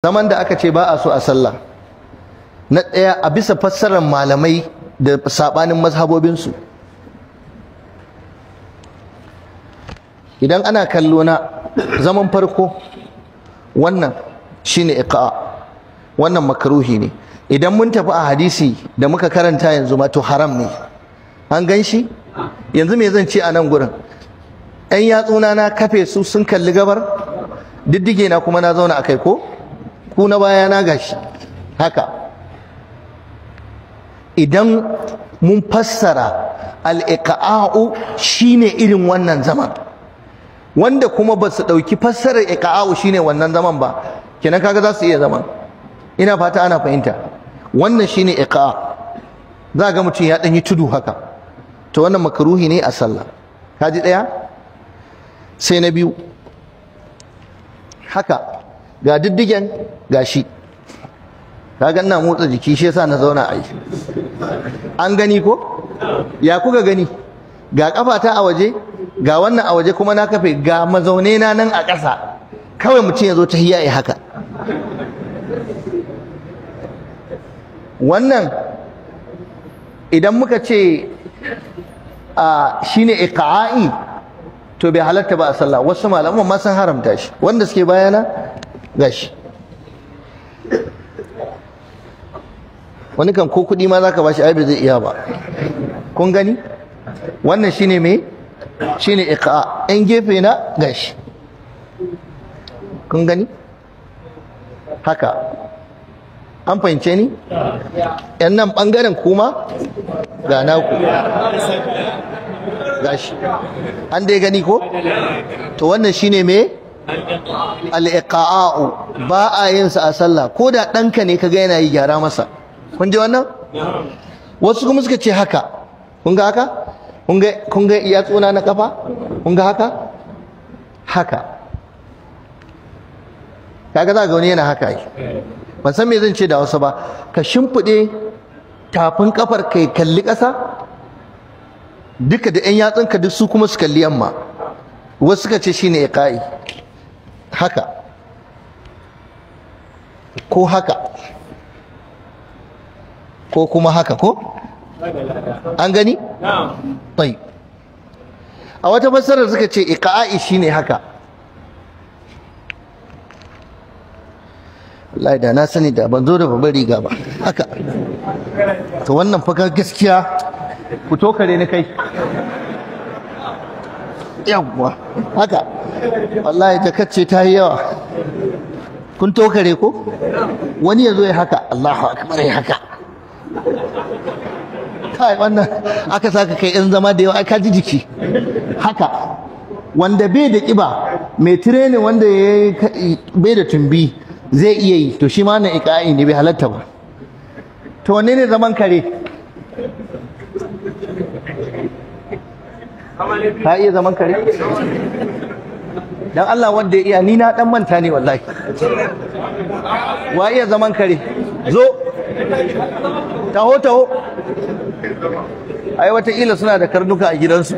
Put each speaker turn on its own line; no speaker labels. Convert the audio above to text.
Zaman da aka ce ba a so a sallah, na ɗaya a bisa fassarar malamai da saɓanin mazhabobinsu, idan ana kallo na zaman farko wannan shine iqa, wannan makruhi ne. Idan mun tafi a hadisi da muka karanta yanzu ma to haram ne. An gan shi? Yanzu me zan ce a nan gurin? ‘Yan yatsuna na kafe su sun kalli gabar, diddige na kuma na zauna a kai ko? Ku na baya na gashi. Haka. Idan mun fassara al-iqa'u shine irin wannan zaman, wanda kuma ba su ɗauki fassarar iqa'u shine wannan zaman ba, kenan kaga za su iya zaman. Ina fata ana fahimta. Wannan shine iqa. Za ga mutum ya ɗan yi tudu haka, to wannan makruhi ne a sallah. Kaji ɗaya? Sai na biyu, haka ga diddigen gashi, kaga ina motsa jiki shi yasa na zauna ai. An gani ko? Ya kuka gani? Ga kafata a waje, ga wannan a waje kuma na kafe, ga mazaune na nan a ƙasa. Kawai mutum ya zo ta hiya haka. Wannan idan muka ce a shine iqa'i, to bai halatta ba a sallah. Wasu malaman ma sun haramta shi, wanda suke bayana gashi. Wani kan ko kuɗi ma zaka bashi ai bai zai iya ba. Kun gani? Wannan shine me? Shine iqa. Ɗan gefe na gashi. Kun gani? Haka. An fahimce ni? Yan nan ɓangaren kuma ga naku. Gashi. An dai gani ko? To wannan shine me? Al-iqa'u. Ba a yin sa a sallah. Ko da ɗanka ne kaga yana yi, gyara masa. Kun ji wannan? Wasu kuma suka ce haka. Kun ga haka? Kun ga yatsuna na kafa? Kun ga haka? Haka. Kaga za ga wani yana haka yi. Ban san me zan ce da wasu ba. Ka shimfiɗe tafin kafar kai kalli ƙasa, duka da 'yan yatsunka duk su kuma su kalli yamma. Wasu suka ce shine iqa'i. Haka. Ko haka. Ko kuma haka ko? An gani? Tayyib. A wata fassarar suka ce iqa'i shine haka. Wallahi da na sani da ban zo da babbar riga ba. Haka. To wannan fa gaskiya ku tokare ni kai. Yawwa. Haka. Wallahi jakacce ta yi yawa. Kun tokare ko? Wani ya zo ya haka. Allahu akbar ya haka. Kai wannan aka saka kai in zama da yawa ai ka ji jiki. Haka. Wanda bai da kiba, mai training wanda bai da tumbi zai iya yi, to shi ma wannan iqa'i ne, bai halatta ba. To wanne ne zaman kare? Ka iya zaman kare? Dan Allah wanda ya iya, ni na dan manta ne wallahi. Wa iya zaman kare? Zo. Taho taho. Ai wataƙila suna da karnuka a gidansu.